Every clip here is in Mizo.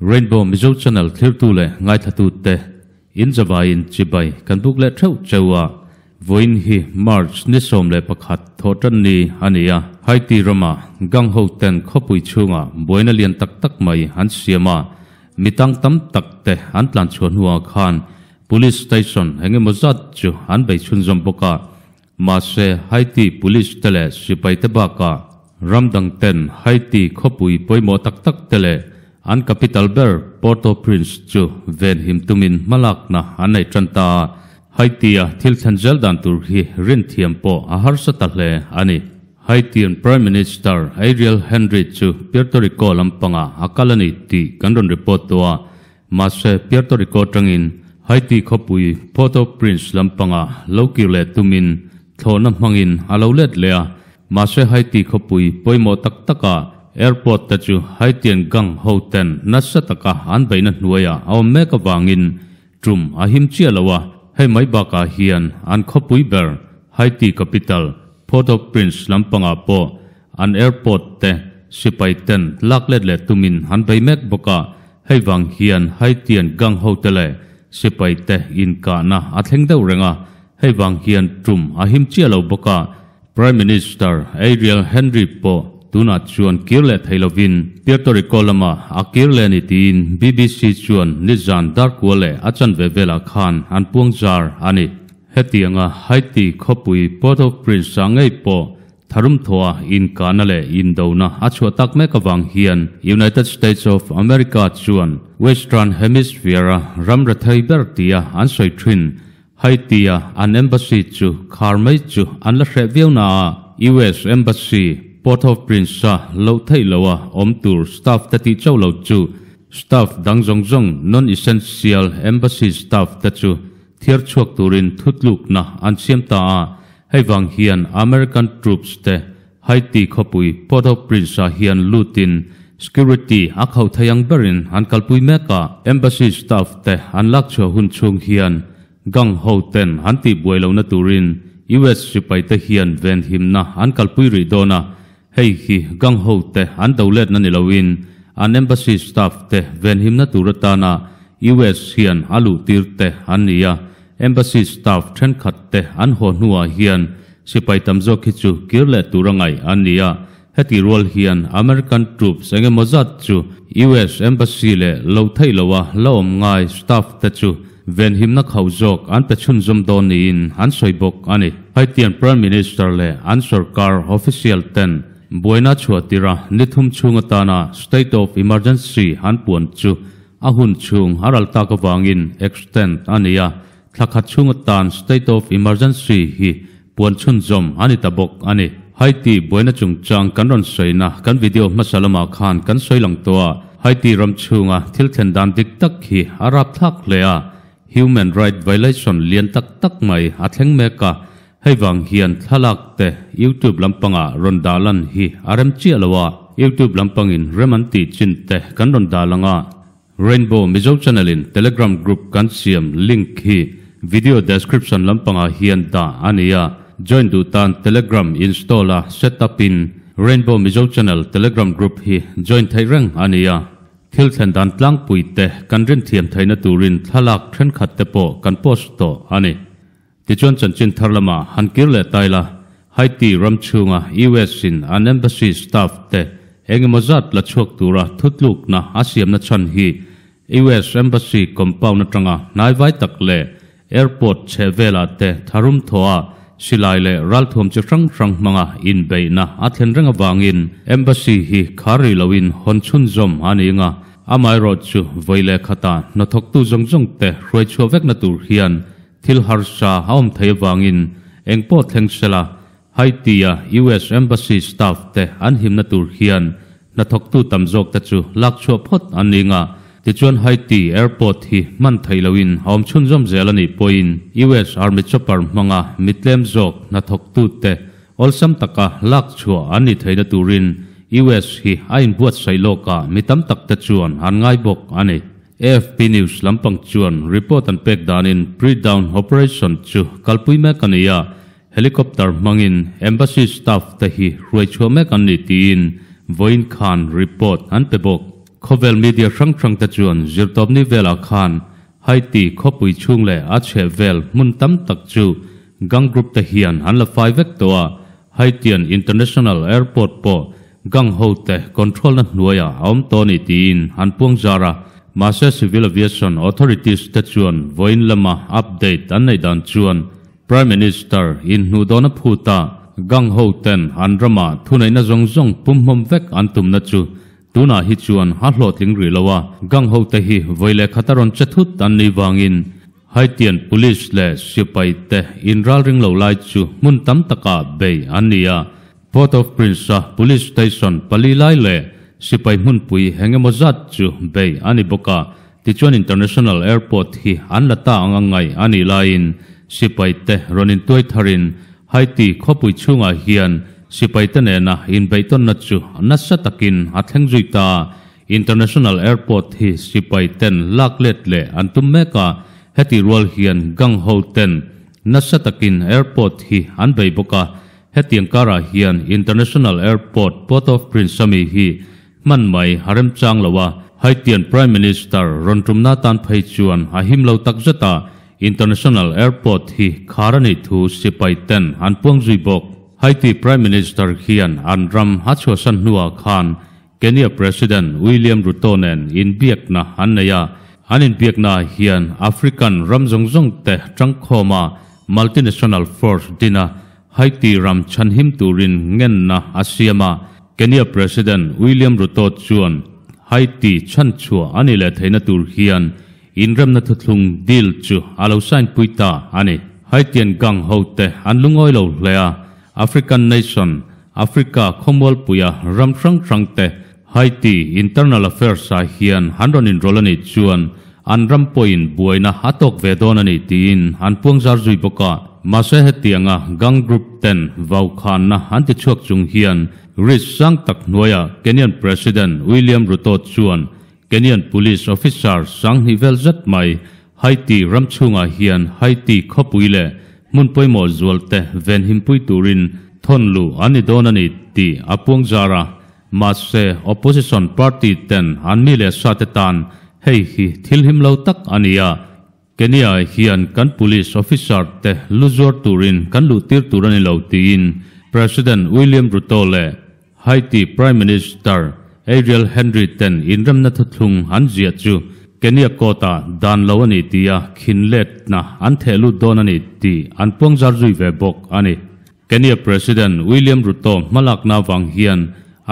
Rainbow Mizo Channel thlirtu leh ngaithlatute in zavaiin chibai kan buk leh theuh cheu a, vawiin hi March ni 11 thawhtan ni a ni a. Haiti rama gang ho ten khawpui chhunga buaina lian tak tak mai an siam a, mi tang tam tak te an tlan chhuah hnuah khan Police station engemaw zat chu an bei chhunzawm bawk a, mahse Haiti Police te leh sipai te bakah ram dang ten Haiti khawpui pawimawh tak tak te leh an capital ber Port-au-Prince chu venhim tumin hmalakna an nei tan ta a, Haiti-a thil thlen zel dan tur hi rinthiam pawh a harsa ta hle a ni. Haitian Prime Minister Ariel Henry chu Puerto Rico lampangah a kal a ni tih kan rawn report tawh a, Mahse, Puerto Rico atangin Haiti khawpui Port-au-Prince lampangah lo kir leh tumin thlawhna hmangin a lo let leh a. Mahse, Haiti khawpui pawimawh tak takah airport te chu Haitian gang ho ten nasa taka an beihna hnuaiah a awm mek avangin tum a him chiah lo a. Hei mai bakah hian an khawpui ber Haiti capital Port-au-Prince lampangah pawh an airport te sipai ten lak let leh tumin an bei mek bawk a. Hei vang hian Haitian gang hote leh sipai te inkahna a thleng deuh reng a, hei vang hian tum a him chiah lo bawk a. Prime Minister Ariel Henry pawh tunah chuan kir leh thei lovin Puerto Rico lamah a kir leh a ni tiin BBC chuan nizan darkua leh a chanve velah khan an puang zar a ni. Hetianga Haiti khawpui Port-au-Prince ah ngei pawh Tharum thawha inkahna leh indona a chhuah tak mek avang hian United States of America chuan Western Hemisphere-a ram rethei ber tia an sawi thin Haiti-a an embassy chu khar mai chu an la hreh viau na a, US Embassy Port-au-Prince-a loh theih loha awm tur staff te tih chauh lo chu staff dang zawng zawng non-essential embassy staff te chu thiar chhuak turin thutlukna an siam ta a. Hei vang hian American troops te Haiti khawpui Port-au-Prince ah hian lutin security a khauh thei ang berin an kalpui mek a. Embassy staff te an lak chhuah hun chhung hian gang ho ten an tih buai lohna turin US sipai te hian venhimna an kalpui rih dawn a, hei hi gang ho te an do letna ni loin an embassy staff te venhimna tur atana US hian a luh tir te an ni a. Embassy staff thenkhat te an haw hnuah hian sipai tam zawk hi chu kir leh tur a ngaih an ni a, heti rual hian American troops eng emaw zat chu US Embassy leh lo theih loha la awm ngai staff te chu venhimna khauh zawk an pe chhunzawm dawn niin an sawi bawk a ni. Haitian Prime Minister leh an sorkar official ten buaina chhuah tira ni thum chhung atana state of emergency an puan chu A hun chhung a ral tak avangin extend a ni a, thla khat chhung atan state of emergency hi puan chhunzawm a ni ta bawk a ni. Haiti buaina chungchang kan rawn sawina kan video hmasa lamah khan kan sawi lang tawh a, Haiti ram chhunga thil thlen dan dik tak hi a rapthlak hle a, human right violation lian tak tak mai a thleng mek a, Hei vang hian thlalak te YouTube lampangah rawn dah lan hi a rem chiah lo a, YouTube lampangin rem an tih chin te kan rawn dah lang a. Rainbow Mizo Channel in Telegram group kan siam link hi video description lampangah hian dah a ni a, join duh tan Telegram install a set up in Rainbow Mizo Channel Telegram group hi join theih reng a ni a. Thil thlen dan tlangpui te kan rinthiam theihna turin thlalak thenkhat te pawh kan post tawh a ni. Tichuan chanchin thar lamah han kir leh tai la, Haiti ram chhunga US in an embassy staff te eng emaw zat la chhuak tura thutlukna a siamna chhan hi US embassy compound atanga hnaivai tak leh airport chheh velah te tharum thawha silai leh ralthuam chi hrang hrang hmanga inbeihna a thlen reng avangin embassy hi khar rih loin hawn chhunzawm a ni anga amaherawh chu vawi leh khatah hnathawktu zawng zawng te hruai chhuah vekna tur hian Thil harsa a awm thei avangin eng pawh thleng sela, Haiti-a US Embassy staff te an himna tur hian hnathawktu tam zawk te chu lak chhuah phawt an ni nga. Tichuan Haiti airport hi hman theih loin a awm chhunzawm zel a nih pawhin US Army chopper hmanga mi tlem zawk hnathawktu te awlsam taka lak chhuah an nih theihna turin US hi a inbuatsaih lawkah mi tam tak te chuan an ngai bawk a ni. AFP News lampang chuan report an pek danin pre-dawn operation chu kalpui mek a ni a, helicopter hmangin embassy staff te hi hruai chhuah mek an ni tiin vawiin khan report an pe bawk. Khawvel media hrang hrang te chuan Zirtawpni velah khan Haiti khawpui chhung leh a chhehvel hmun tam tak chu gang group te hian an la fai vek tawh a, Haitian International Airport pawh gang ho te control na hnuaiah a awm tawh a ni tiin an puang zar a. Mahse Civil Aviation Authorities te chuan vawiin lama update an neih dan chuan Prime Minister inhnuh dawna phuta gang ho ten an ramah thuneihna zawng zawng pumhmawm vek an tumna chu tunah hi chuan a hlawhtling rih lo a, gang ho te hi vawi leh khat a rawn che thut an nih vangin Haitian Police leh sipai te inralring lo lai chu hmun tam takah bei an ni a. Port-au-Prince-a Police Station pali lai leh sipai hmunpui eng emaw zat chu bei a ni bawk a, tichuan International Airport hi an la ta ang a ngaih a nih laiin sipai te rawn intuai tharin Haiti khawpui chhungah hian sipai te nena inbeihtawnna chu nasa takin a thleng zui ta a, International Airport hi sipai ten lak let leh an tum mek a, heti rual hian gang ho ten nasa takin airport hi an bei bawk a, Hetiang karah hian International Airport Port-au-Prince ami hi hman mai a remchang lo a, Haitian Prime Minister rawn tumna tan phei chuan a him lo takzet a, International Airport hi khar a nih thu sipai ten an puang zui bawk. Haiti Prime Minister hian an ram a chhuahsan hnuah khan Kenya President William Ruto nen inbiakna an nei a, an inbiaknaah hian African ram zawng zawng te tangkhawma multinational force dina Haiti ram chhanhim turin ngenna a siam a, Kenya President William Ruto chuan Haiti chhanchhuah a ni leh theihna tur hian inremna thuthlung deal chu a lo sign pui ta a ni. Haitian gang hote an lungawi lo hle a, African nation, Africa khawmualpuia ram hrang hrangte Haiti internal affairs ah hian an rawn inrawlh a nih chuan an ram pawhin buaina a tawk ve dawn a ni tiin an puang zar zui bawk a. Mahse hetianga gang group ten vaukhanna an ti chhuak chung hian risk sang tak hnuaiah Kenyan President William Ruto chuan Kenyan police officer sanghnih vel zet mai Haiti ram chhungah hian Haiti khawpui leh hmun pawimawh zualte venhimpui turin thawn luh an ni dawn a ni tih a puang zar a. Mahse, opposition party ten an mi leh sa te tan hei hi thil him lo tak a ni a, Kenya hian kan police officer te lu zuar turin kan luh tir tur a ni lo tiin President William Ruto leh Haiti Prime Minister Ariel Henry ten inremna thuthlung an ziah chu Kenya court-ah dan lo a ni tia khin letna an theh lut dawn a ni tih an puangzar zui ve bawk a ni. Kenya President William Ruto hmalakna avang hian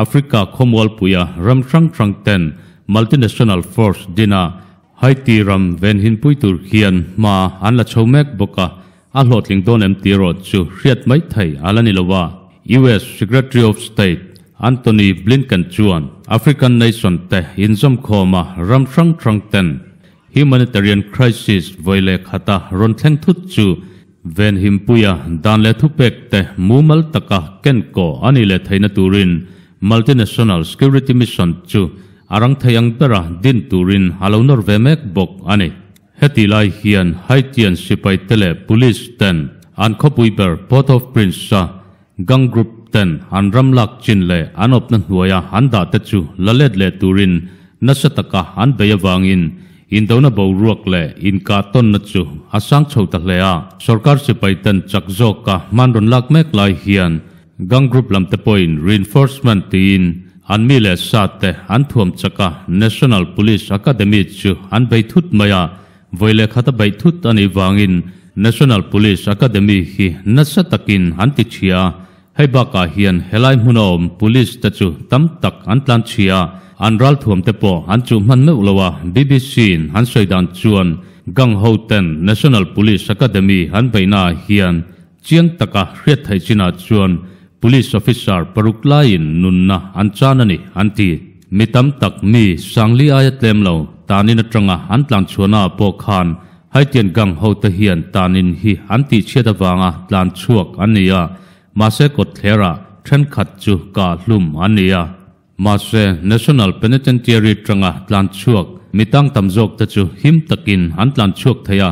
Africa khawmualpuia ram hrang hrang ten multinational force dina Haiti ram venhinpui tur hian hma an la chho mek bawk a, a hlawhtling dawn em tih erawh chu hriat mai thei a la ni lo a. US Secretary of State Antony Blinken chuan African nation te inzawmkhawma ram hrang hrang ten humanitarian crisis vawi leh khata rawn thleng thut chu Venhimpuia dan leh thupek te mumal taka ken kawh a nih leh theihna turin Multinational Security Mission chu a rang thei ang bera din turin a lo nawr ve mek bawk a ni. Heti lai hian Haitian sipai te leh police ten an khawpui ber Port-au-Prince-a gang group ten an ram lak chin leh an awpna hnuaia an dah te chu la let leh turin nasa taka an bei avangin indona boruak leh inkah tawnna chu a sang chho ta hle a. Sorkar sipai ten chak zawka hman rawn lak mek lai hian gang group lam te pawhin reinforcement tiin an mi leh sa te an thuam chak a, National Police Academy chu an bei thut mai a, Vawi leh khat a beih thut a nih vangin National Police Academy hi nasa takin an ti chhia a, hei bakah hian helai hmuna awm police te chu tam tak an tlan chhia a, an ralthuam te pawh an chuh hman meuh lo a, BBC in an sawi dan chuan gang ho ten National Police Academy an beihna ah hian chiang taka hriat theih chinah chuan police officer paruk laiin nunna an chan a ni an ti. Mi tam tak mi Sangli aia tlem lo tanin atanga an tlan chhuahna ah pawh khan Haitian gang ho te hian tanin hi an tih chhiat avanga tlan chhuak an ni a, mahse kawtthler ah thenkhat chu kah hlum an ni a. Mahse National Penitentiary atanga tlan chhuak mi tang tam zawk te chu him takin an tlan chhuak thei a,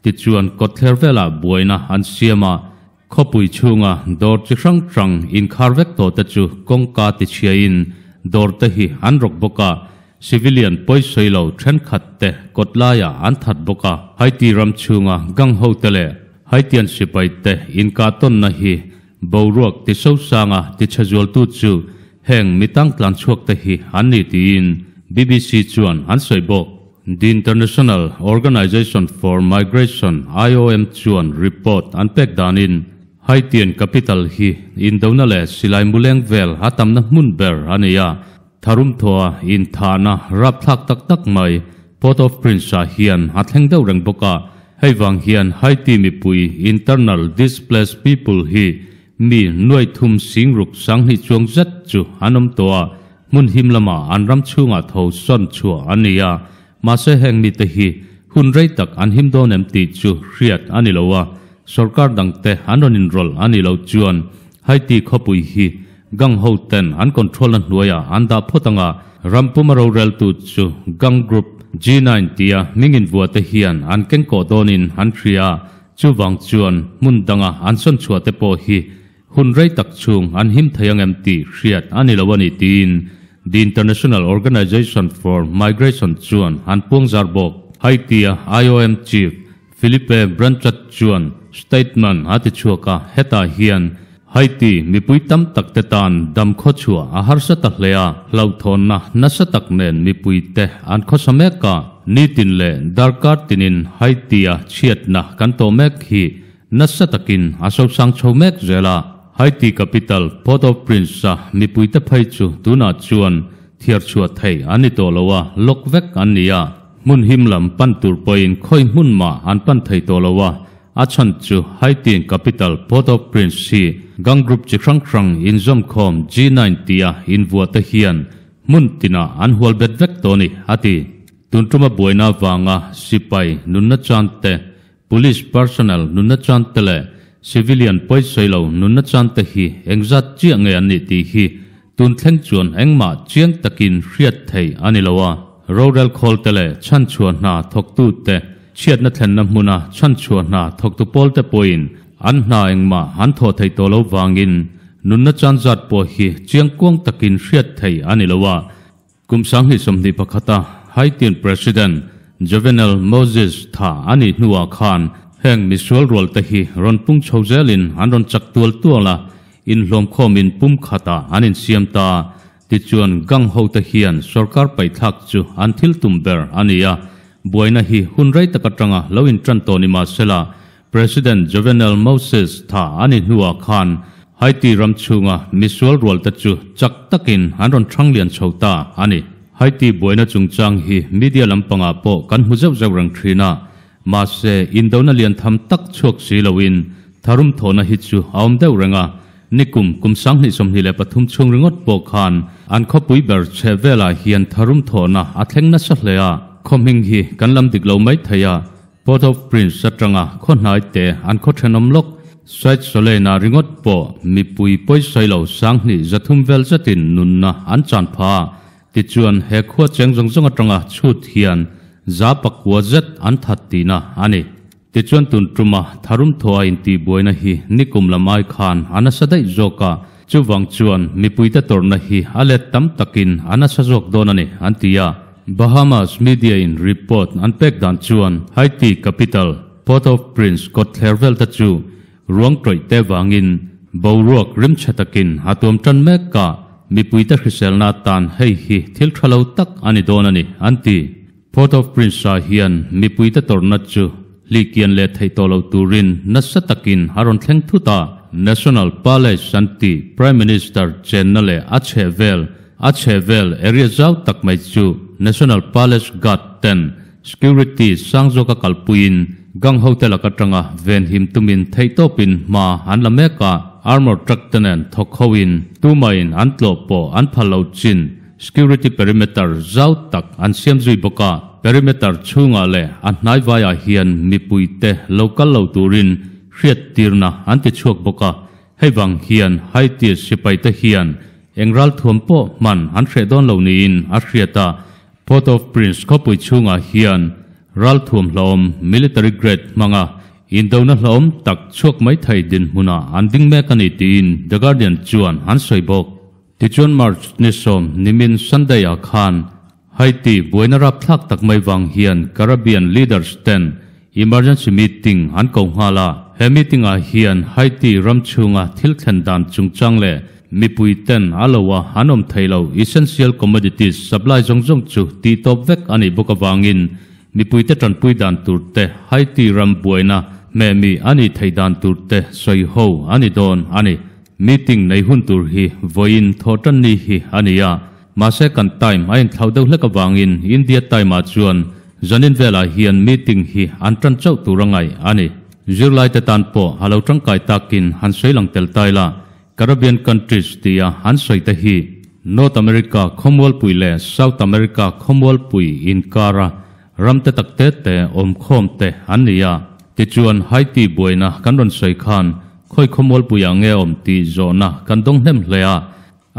tichuan kawtthler velah buaina an siam a, Khawpui chhunga dawr chi hrang hrang inkhar vek tawh te chu kawngka tichhiain dawr te hi an rawk bawk a. Civilian pawisawi lo thenkhat te kawtlaiah an that bawk a. Haiti ram chhunga gang ho te leh Haitian sipai te inkah tawnna hi boruak ti sosanga ti chhe zualtu chu heng mi tangtlan chhuak te hi an ni tiin BBC chuan an sawi bawk. The International Organization for Migration, IOM, chuan report an pek danin Haitian capital hi indona leh silai muleng vel a tamna hmun ber a ni a. Tharum thawha inthahna rapthlak tak tak mai Port-au-Prince ah hian a thleng deuh reng bawk a, hei vang hian Haiti mipui internal displaced people hi mi nuai thum sing ruk sanghnih chuang zet chu an awm tawh a, hmun him lamah an ram chhungah tho sawn chhuah an ni a, mahse heng mite hi hun rei tak an him dawn em tih chu hriat a ni lo a, sorkar dangte an rawn inrawlh a nih loh chuan Haiti khawpui hi Gang ho ten an control na hnuaiah an dah phawt anga, ram puma roreltu chu gang group G9 tia hming invuah te hian an keng kawh dawnin an hria a, chuvang chuan hmun danga an sawn chhuah te pawh hi hun rei tak chhung an him thei ang em tih hriat a ni lo a ni tiin The International Organization for Migration chuan an puang zar bawk. Haiti-a IOM chief Philippe Branchard chuan statement a ti chhuak a, hetah hian Haiti mipui tam tak te tan dam khawchhuah a harsa ta hle a, hlauhthawnna nasa tak nen mipui te an khawsa mek a, nitin leh darkar tinin Haiti-a chhiatna kan tawh mek hi nasa takin a sosang chho mek zel a. Haiti capital Port-au-Prince-a mipui te phei chu tunah chuan thiar chhuah theih an ni tawh lo a, lock vek an ni a. Hmun him lam pan tur pawhin khawi hmun mah an pan thei tawh lo a, a chhan chu Haitian capital Port-au-Prince hi gang group chi hrang hrang inzawmkhawm G9 tia invuah te hian hmun tinah an hual bet vek tawh a ni, a ti. Tun tuma buaina avanga sipai nunna chan te, police personnel nunna chan te leh civilian pawisawi lo nunna chan te hi engzat chiah nge an nih tih hi Tun thleng chuan engmah chiang takin hriat theih a ni lo a, rorel khawl te leh chhanchhuah hna thawktu te, chhiatna thlenna hmuna chhanchhuah hna thawktu pawl te pawhin an hna engmah an thawh theih tawh lo vangin nunna chan zat pawh hi chiang kuang takin hriat theih a ni lo a. Kum 2021 a Haitian President Jovenel Moses tha a nih hnuah khan heng misual rual te hi rawn pung chho zelin an rawn chak tual tual a, inhlawmkhawmin pum khatah an insiam ta. Tichuan gang hote hian sorkar paihthlak chu an thil tum ber a ni a, buaina hi hun rei tak atanga lo intan tawh ni mahsela President Jovenel Moses tha a nih hnuah khan Haiti ram chhunga misual rualte chu chak takin an rawn thang lian chho ta a ni. Haiti buaina chungchang hi media lampangah pawh kan hmu zeuh zeuh reng thin a, mahse indona lian tham tak chhuak si loin tharum thawhna hi chu a awm deuh reng a. Nikum kum 2023 chhung ringawt pawh khan an khawpui ber chheh velah hian tharum thawhna a thleng nasa hle a, khaw hming hi kan lam dik lo mai thei a. Port-au-Prince atanga khaw hnai te an khaw thenawm lawk Site Soleil-a ringawt pawh mipui pawisawi lo 2300 vel zetin nunna an chan pha a, tichuan he khua cheng zawng zawng atanga chhut hian 900 zet an that tihna a ni. Tichuan tun tuma tharum thawha intihbuaina hi nikum lam ai khan a nasa daih zawk a, chuvang chuan mipuite tawrhna hi a let tam takin a nasa zawk dawn a ni, an ti a. Bahamas media in report an pek dan chuan Haiti capital Port-au-Prince kawtthler vel te chu ruang tawih te vangin boruak rimchhe takin a tuam tan mek a, mipuite hriselna atan hei hi thil tha lo tak a ni dawn a ni, an ti. Port-au-Prince ah hian mipuite tawrhna chu hlikian leh theih tawh lo turin nasa takin a rawn thleng thut a, National Palace an ti Prime Minister chenna leh a chhehvel A chhehvel area zau tak mai chu National Palace Guard ten security sang zawka kalpuiin gang hote lak atanga venhim tumin theihtawpin hma an la mek a, armour truck te nen thawk hoin tumahin an tlawh pawh an phal lo chin security perimeter zau tak an siam zui bawk a, perimeter chhungah leh a hnai vaiah hian mipuite lo kal lo turin hriattirna an ti chhuak bawk a. Hei vang hian Haiti sipaite hian eng ralthuam pawh hman an hreh dawn lo niin a hriat a, Port-au-Prince khawpui chhungah hian ralthuam hlauhawm military grade hmanga indona hlauhawm tak chhuak mai thei dinhmunah an ding mek a ni tiin The Guardian chuan an sawi bawk. Tichuan March ni 10 nimin Sunday-ah khan. Haiti buaina rapthlak tak mai vang hian Caribbean leaders ten emergency meeting an ko nghal a. He meeting ah hian Haiti ram chhunga thil thlen dan chungchang leh mipui ten a lo a an awm thei lo essential commodities supply zawng zawng chu tih tawp vek a nih bawk avangin mipui te tanpui dan tur te Haiti ram buaina hmehmi a nih theih dan tur te sawi ho a ni dawn a ni. Meeting nei hun tur hi vawiin thawhtanni hi a ni a, mahse kan time a inthlau deuh hlek avangin India time ah chuan zanin velah hian meeting hi an tan chauh tur a ngaih a ni. Zirlaite tan pawh a lo tangkai takin han sawi lang tel tai la, Caribbean countries tia an sawi te hi North America khawmualpui leh South America khawmualpui inkara ram te tak te te awm khawm te an ni a. Tichuan Haiti buaina kan rawn sawi khan khawi khawmualpuiah nge awm tih zawhna kan dawng hnem hle a.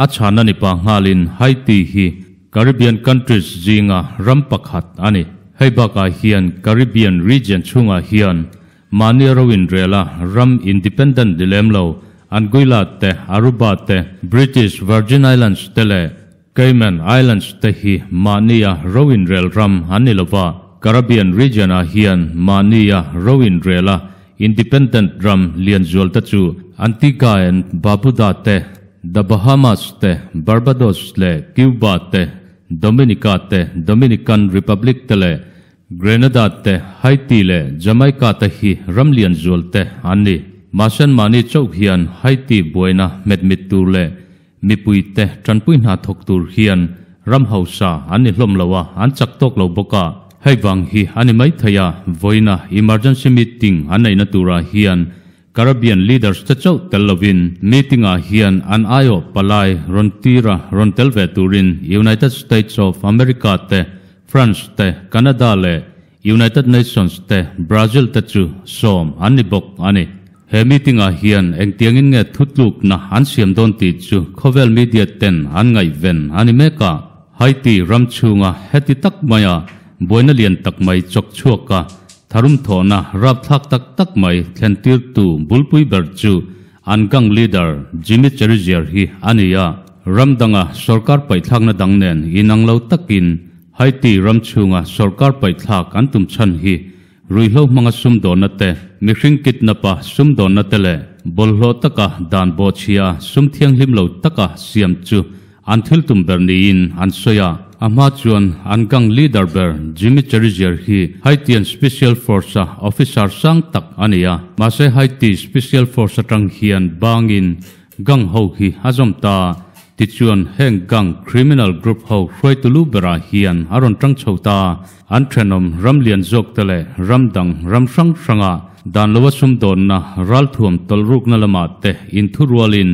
A chhana ni pa nghalin Haiti hi Caribbean countries zinga ram pakhat a ni. Hei bakah hian Caribbean region chhungah hian mahni ro inrela ram independent ni lem lo Anguilla te, Aruba te, British Virgin Islands te leh Cayman Islands te hi mahnia ro inrel ram an ni lova, Caribbean region ah hian mahnia ro inrela independent ram lian zual te chu Antigua and Barbuda te, The Bahamas te, Barbados leh Cuba te, Dominica te, Dominican Republic te leh Grenada te, Haiti leh Jamaica te hi ram lian zual te an ni. Mahse an mahni chauh hian Haiti buaina hmetmit tur leh Mipui te tanpui hna thawk tur hian ram hausa an ni hlawm lo a, an chak tawk lo bawk a. Hei vang hi a ni mai thei a, vawiina emergency meeting an neihna turah hian Caribbean leaders te chauh tel lovin meeting ah hian an aiawh palai rawn tira rawn tel ve turin United States of America te, France te, Canada leh United Nations te, Brazil te chu sawm an ni bawk a ni. He meeting ah hian engtiangin nge thutlukna an siam dawn tih chu khawvel media ten an ngaihven a ni mek a. Haiti ram chhunga heti tak maia buaina lian tak mai chawk chhuak a, tharum thawhna rapthlak tak tak mai thlentirtu bulpui ber chu an gang leader Jimmy Cherizier hi a ni a. Ram danga sorkar paihthlakna dang nen inang lo takin Haiti ram chhunga sorkar paihthlak an tum chhan hi Ruihhlo hmanga sumdawnna te, mihring kidnap-a sumdawnna te leh bawlhhlawh taka dan bawhchhia sum thianghlim lo taka siam chu an thil tum ber niin an sawi a. A hma chuan an gang leader ber Jimmy Cherizier hi Haitian Special Force-a officer sang tak a ni a. Mahse Haiti Special Force atang hian bangin Gang ho hi a zawm ta. Tichuan heng gang criminal group ho hruaitu lu berah hian a rawn tang chho ta. An thenawm ram lian zawk te leh ram dang ram hrang hranga dan loa sumdawnna ralthuam tawlhrukna lamah te inthurualin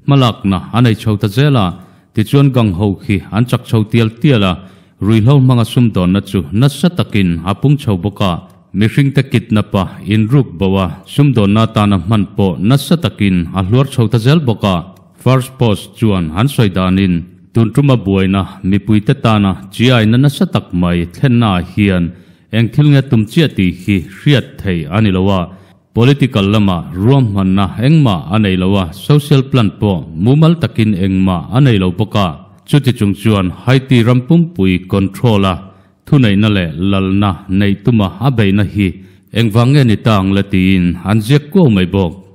hmalakna a nei chho ta zel a. Tichuan gang ho hi an chak chho tial tial a, ruihhlo hmanga sumdawnna chu nasa takin a pung chho bawk a. Mihringte kidnap a, inruk bo a, sumdawnna atana hman pawh nasa takin a hluar chho ta zel bawk a. First Post chuan an sawi danin, tun tuma buaina mipuite tana chiaina nasa tak mai thlennaah hian eng thil nge tum chiah tih hi hriat theih a ni lo a. Political lamah ruahmanna engmah a nei lo a, social plan pawh mumal takin engmah a nei lo bawk a. Chuti chung chuan Haiti ram pumpui control a Thuneihna leh lalna neih tuma a beihna hi engvang nge ni ta ang le tiin an ziak kuau mai bawk.